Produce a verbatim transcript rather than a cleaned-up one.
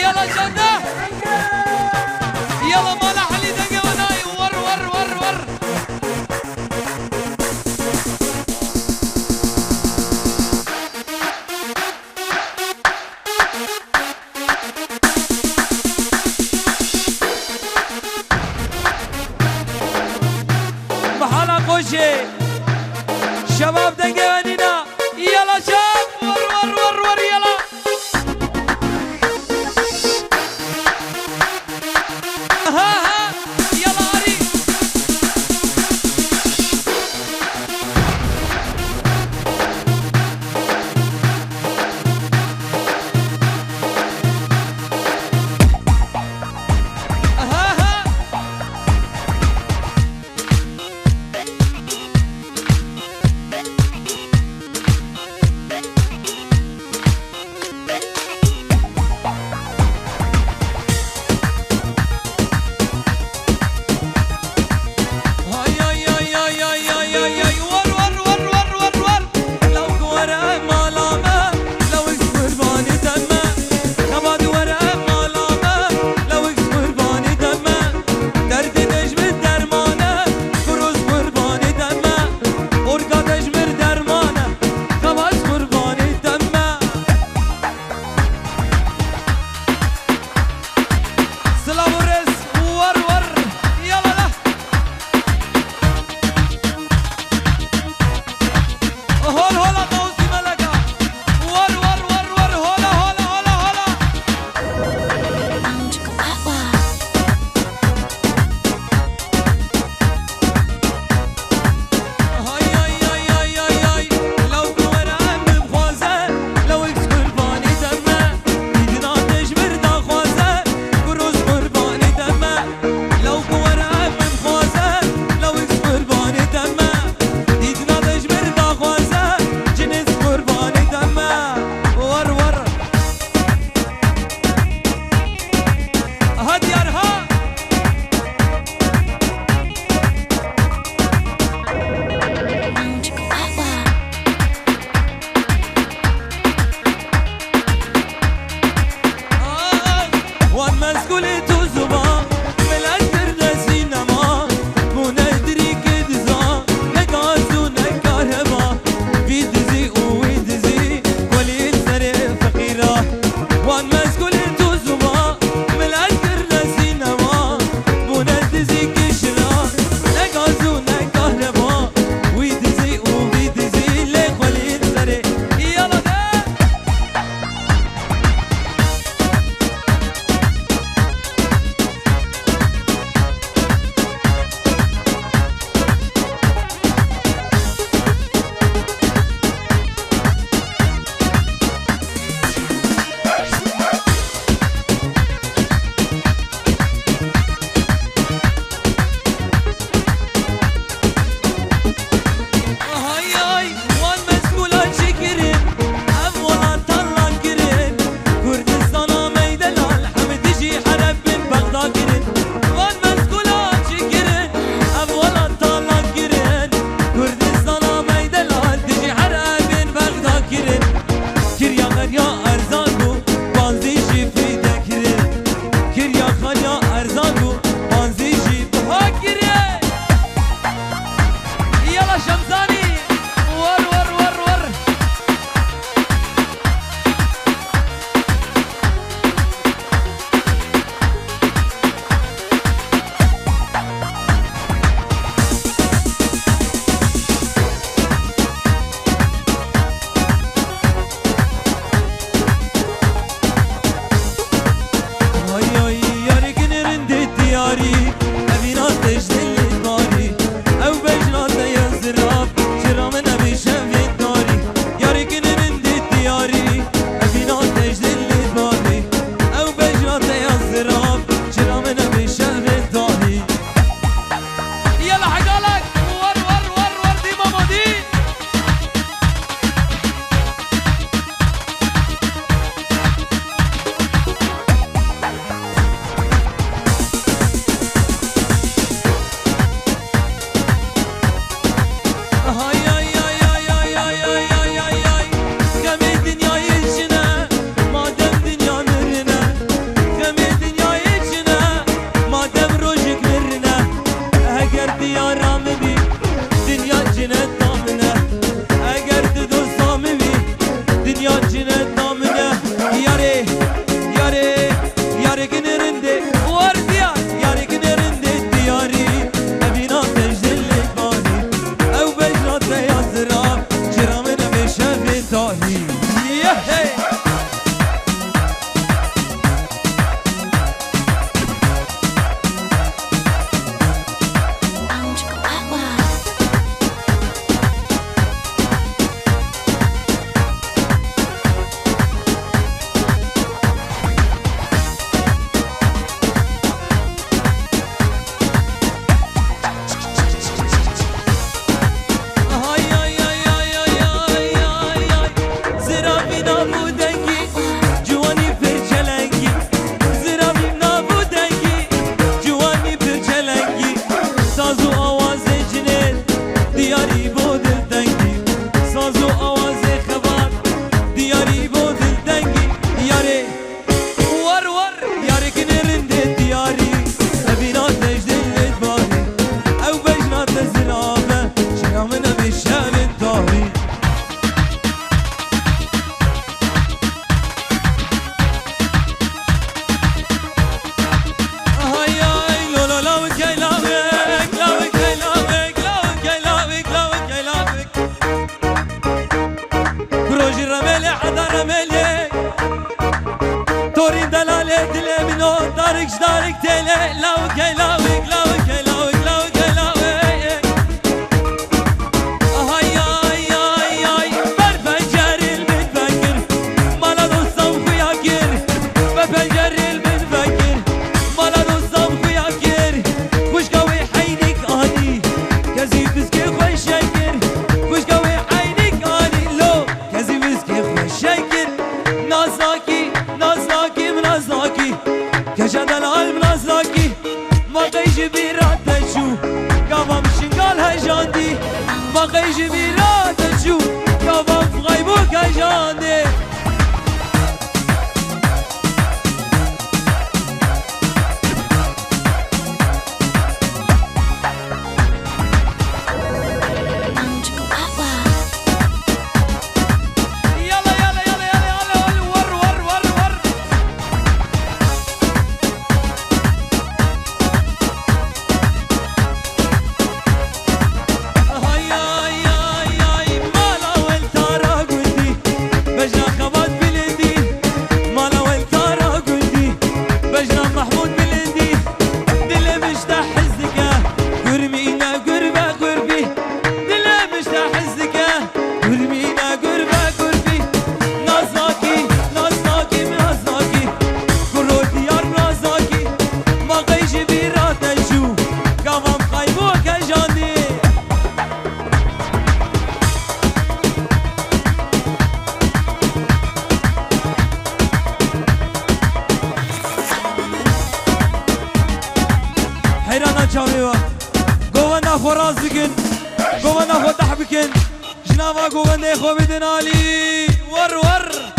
Yala çanda. Yala mala Helî dengê we nayê. Wer, wer, wer, wer. Mihala Qoşê. Şebab dengê we nîna. Yala şab. Wer, wer, wer, wer, yala. Ha, ha. Yala arî. Silav û rêz, wer wer, yala la. Hol hola Tawusî Meleka. Wer wer wer wer, hola hola hola hola. Lê dilê min o, darik ji darik têle, lawike, lawik, lawike, lawik, lawike, lawik. Hay, hay, hay, hay, ber pencerê li min vekir, mala dostan xuya kir, ber pencerê li min vekir, mala dostan xuya kir, xwişka wê heynik anî, kezî piskê xwe şekir, xwişka wê heynik anî, lo. Kezî miskê xwe şekir. Nazakî, nazakî, min nazakî. Keşa delal, min nazakî. Ma qey ji bîra te çû, gava min şingal hejandî. Ma qey ji bîra te çû, gava min xeybûk hejandî. Yalla, yalla, yalla, yalla, yalla, yalla, war, war, war, war. Hay, hay, hay, hay, mala wel tara gundî, bejna xebat bilindî, mala wel tara gundî, bejna Mehmûd bilindî, dilê min ji te hez dike, gurmîne gur be gurbî, dilê min ji te hez dike, gurmîne gur be gurbî, nazakî, nazakî, min nazakî, kuro diyar nazakî, ma qey ji bîra te çû, gava min xeybûk hejandî. Heyrana çavê we. Govenda xwe rast bikin. Govenda xwe tah bikin. Ji nava govendê xwe bidin alî. War war.